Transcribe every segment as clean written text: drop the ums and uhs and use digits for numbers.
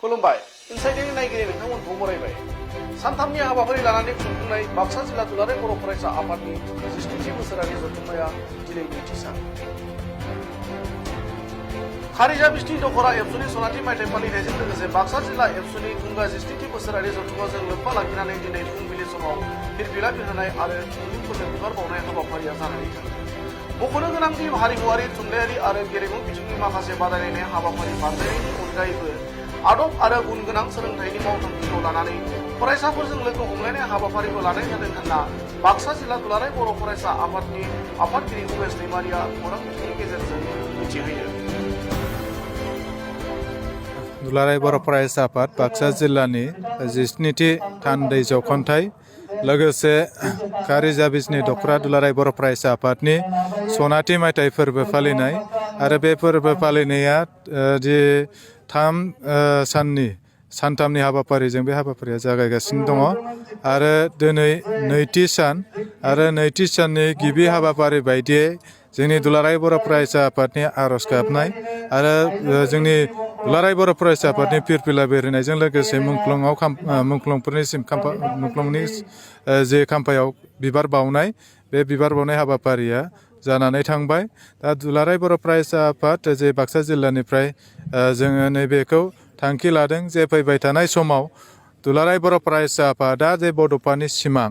खुलुमबाय इनसाइडनि नायगिरि नोंथांमोनखौ बरायबाय सानथामनि हाबाफारि लानानै खुंफुंनाय बाक्सा जिल्ला दुलाराय बर' फरायसा आफादनि 67थि बोसोरारि जथुम्माया दिनै नैथि सान खारिजा बिस्नि दखरा एबसुनि सनाथि मायथाइ फालिनायजों लोगोसे बाक्सा जिल्ला एबसुनि गुंगा 67थि बोसोरारि जथुम्माजों लोब्बा लाखिनानै दिनै फुंबिलि समाव फिरफिला बिरहोनाय आरो सुबुंफोरनो बिबार बावनाय हाबाफारिया जानानै थाङो मख'नो गोनांदि हारिमुवारि थुनलाइयारि आरो गेलेमु बिथिंनि माखासे बादायलायनाय हाबाफारि बादायनायनि अनगायैबो आदब आरो गुन गोनां सोलोंथाइनि मावथांखिखौ लानानै फरायसाफोरजों लोगो हमलायनाय हाबाफारिखौ लानाय जादों होनना बाक्सा जिल्ला दुलाराय बर' फरायसा आफादनि आफादगिरि उमेश दैमारिया खौरां बिजोंनि गेजेरजों मिथिहोयो। दुलाराय बर' फरायसा आफाद बाक्सा जिल्लानि 67थि थान्दै जखन्थाइ लोगोसे खारिजा बिस्नि दखरा दुलाराय बर' फरायसा आफादनि सनाथि मायथाइ फोरबो फालिनाय आरो बे फोरबो फालिनाया सानथामनि हाबाफारिजों बे हाबाफारिया जागायगासिनो दङ आरो दिनै नैथि सान आरो नैथि साननि गिबि हाबाफारि बायदियै जोंनि दुलाराय बर' फरायसा आफादनि आर'ज गाबनाय आरो जोंनि दुलाराय बर' फरायसा आफादनि फिरफिला बेरहोनायजों लोगोसे मुंख्लंनि जे खाम्फायाव बिबार बावनाय बे बिबार बावनाय हाबाफारिया जानानै थांबाय दा दुलाराय बर' फरायसा आफाद जे बाक्सा जिल्लानिफ्राय जोङो नैबेखौ थांखि लादों जे फैबाय थानाय समाव दुलाराय बर' फरायसा आफादा जे बड'फानि सिमां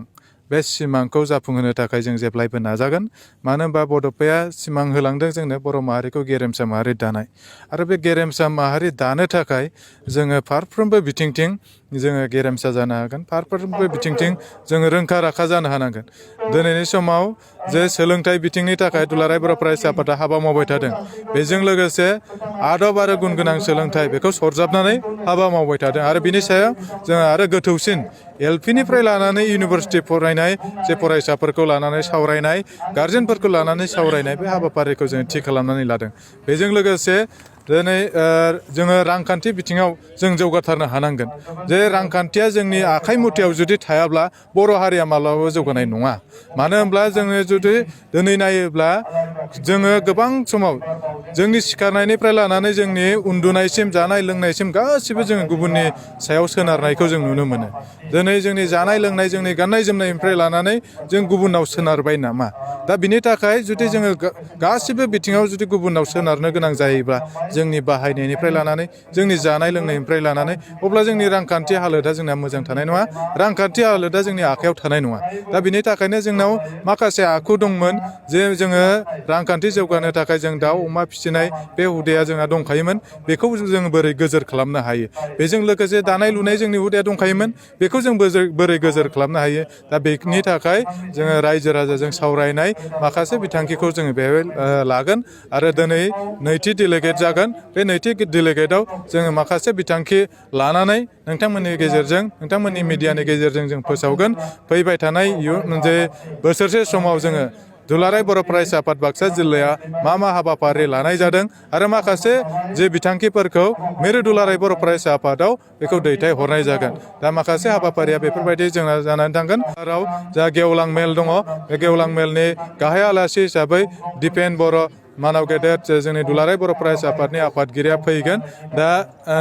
बे सिमांखौ जाफुंहोनो थाखाय जों जेब्लायबो नाजागोन मानो होनबा बड'फाया सिमां होलांदों जोंनो बर' माहारिखौ गेरेमसा माहारि दानाय आरो बे गेरेमसा माहारि दानो थाखाय जोङो फारफ्रोमबो बिथिंथिं जोङो गेरेमसा जानो हागोन फारफ्रोमबो बिथिंथिं जोङो रोंखा राखा जानो हानांगोन दिनैनि समाव जे सोलोंथाइ बिथिंनि थाखाय दुलाराय बर' फरायसा आफादा हाबा मावबाय थादों बेजों लोगोसे आदब आरो गुन गोनां सोलोंथाइ बेखौ सरजाबनानै हाबा मावबाय थादों आरो बिनि सायाव जोङो आरो गोथौसिन एलपिनिफ्राय लानानै इउनिभार्सिटि फरायनाय जे फरायसाफोरखौ लानानै सावरायनाय गार्जेनफोरखौ लानानै सावरायनाय बे हाबाफारिखौ जोङो थि खालामनानै लादों बेजों लोगोसे दिनै जोङो रांखान्थि बिथिङाव जों जौगाथारनो हानांगोन जे रांखान्थिया जोंनि आखाइ मुथायाव जुदि थायाब्ला बर' हारिया माब्लाबाबो जौगानाय नङा मानो होनब्ला जोङो जुदि दिनै नायोब्ला जोङो गोबां समाव जोंनि सिखारनायनिफ्राय लानानै जोंनि उन्दुनायसिम जानाय लोंनायसिम गासिबो जोङो गुबुननि सायाव सोनारनायखौ जों नुनो मोनो दिनै जोंनि जानाय लोंनाय जोंनि गाननाय जोमनायनिफ्राय लानानै जों गुबुनाव सोनारबाय नामा दा बिनि थाखाय जुदि जोङो गासिबो बिथिङाव जुदि गुबुनाव सोनारनो गोनां जायोब्ला जोंनि बाहायनायनिफ्राय लानानै जोंनि जानाय लोंनायनिफ्राय लानानै अब्ला जोंनि रांखान्थि हालोदा जोंना मोजां थानाय नङा रांखान्थि हालोदा जोंनि आखायाव थानाय नङा दा बिनि थाखायनो जोंनाव माखासे आखु दंमोन जे जोङो रांखान्थि जौगानो थाखाय जों दाउ अमा फिसिनाय बे हुदाया जोंहा दंखायोमोन बेखौ जों बोरै गोजोर खालामनो हायो बेजों लोगोसे दानाय लुनाय जोंनि हुदाया दंखायोमोन बेखौ जों बोरै गोजोर खालामनो हायो दा बेनि थाखाय जोङो रायजो राजाजों सावरायनाय माखासे बिथांखिखौ जोङो बेवहाय लागोन आरो दिनै नैथि डेलिगेट जागोन बे नैथि डेलिगेटआव जोङो माखासे बिथांखि लानानै नोंथांमोननि गेजेरजों नोंथांमोननि मिडियानि गेजेरजों जों फोसावगोन फैबाय थानाय जे बोसोरसे समाव जोङो दुलाराय बर' फरायसा आफाद बाक्सा जिल्लाया मा हाबाफारि लानाय जादों आरो माखासे जे बिथांखिफोरखौ मिरु दुलाराय बर' फरायसा आफादाव बेखौ दैथायहरनाय जागोन दा माखासे हाबाफारिया बेफोरबायदि जोंना जानानै थांगोन आरो जा गेवलां मेल दङ बे गेवलां मेलनि गाहाय आलासि हिसाबै दिपेन बर' मानाव गेदेर जोंनि दुलाराय बर' फरायसा आफादनि आफादगिरिया फैगोन दा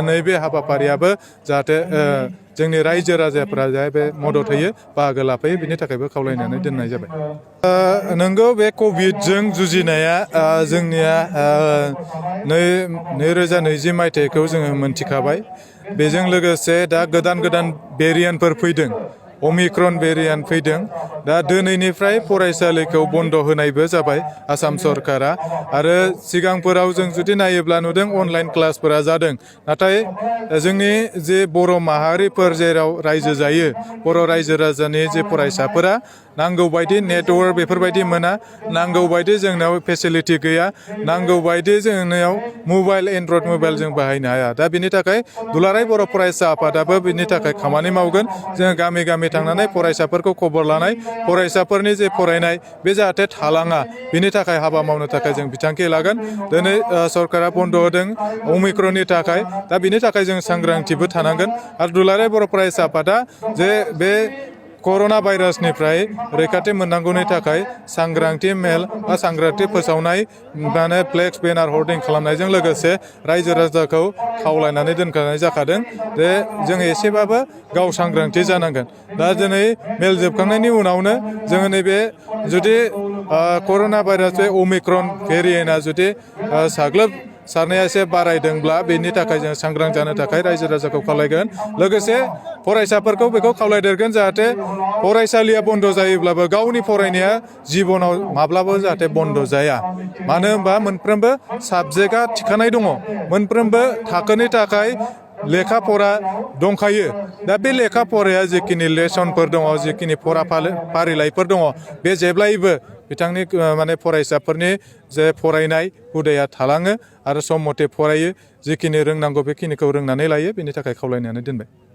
नैबे हाबाफारियाबो जाहाथे जोंनि रायजो राजाफोरा बे मदद होयो बाहागो लाफैयो बिनि थाखायबो खावलायनानै दोननाय जाबाय नोंगौ बे कभिडजों जुजिनाया जोंनिया 2020 मायथाइखौ जोङो मोनथिखाबाय बेजों लोगोसे दा गोदान भेरिएन्टफोर फैदों अमिक्रन भेरिएन्ट फैदों दा दिनैनिफ्राय फरायसालिखौ बन्द होनायबो जाबाय आसाम सरकारा आरो सिगांफोराव जों जुदि नायोब्ला नुदों अनलाइन क्लासफोरा जादों नाथाय जोंनि जे बर' माहारिफोर जेराव रायजो जायो बर' रायजो राजानि जे फरायसाफोरा नांगौ बायदि नेटवर्क बेफोरबायदि मोना नांगौ बायदि जोंनाव फेसिलिटि गैया नांगौ बायदि जोंनियाव मबाइल एन्ड्रइड मबाइल जों बाहायनो हाया दा बिनि थाखाय दुलाराय बर' फरायसा आफादाबो बिनि थाखाय खामानि मावगोन जों गामि गामि थांनानै फरायसाफोरखौ खबर लानाय फरायसाफोरनि जे फरायनाय बे जाहाथे थालाङा बिनि थाखाय हाबा मावनो थाखाय जों बिथांखि लागोन दिनै सरकारा बन्द होदों अमिक्रननि थाखाय दा बिनि थाखाय जों सांग्रांथिबो थानांगोन आरो दुलाराय बर' फरायसा आफादा जे बे कर'ना भाइरासनिफ्राय रैखाथि मोननांगौनि थाखाय सांग्रांथि मेल बा सांग्रांथि फोसावनाय माने फ्लेक्स बेनार हर्डिं खालामनायजों लोगोसे रायजो राजाखौ खावलायनानै दोनखानाय जाखादों जे जों एसेबाबो गाव सांग्रांथि जानांगोन। दा दिनै मेल जोबखांनायनि उनावनो जोङो नैबे जुदि कर'ना भाइरास बे अमिक्रन भेरिएन्टआ जुदि साग्लोबसारनाया एसे बारायदोंब्ला बेनि थाखाय जों सांग्रां जानो थाखाय रायजो राजाखौ खावलायगोन। लोगोसे फरायसाफोरखौ बेखौ खावलायदेरगोन जाहाथे फरायसालिया बन्द जायोब्लाबो गावनि फरायनाया जिबनाव माब्लाबो जाहाथे बन्द जाया। मानो होनबा मोनफ्रोमबो साबजेक्टआ थिखानाय दङ, मोनफ्रोमबो थाखोनि थाखाय लेखा फरा दंखायो। दा बे लेखा फराया जिखिनि लेसनफोर दङ, जिखिनि फरा फारिलाइफोर दङ, बे जेब्लायबो बिथांनि माने फरायसाफोरनि जे फरायनाय हुदाया थालाङो आरो सम मथे फरायो, जिखिनि रोंनांगौ बेखिनिखौ रोंनानै लायो। बेनि थाखाय खावलायनानै दोनबाय।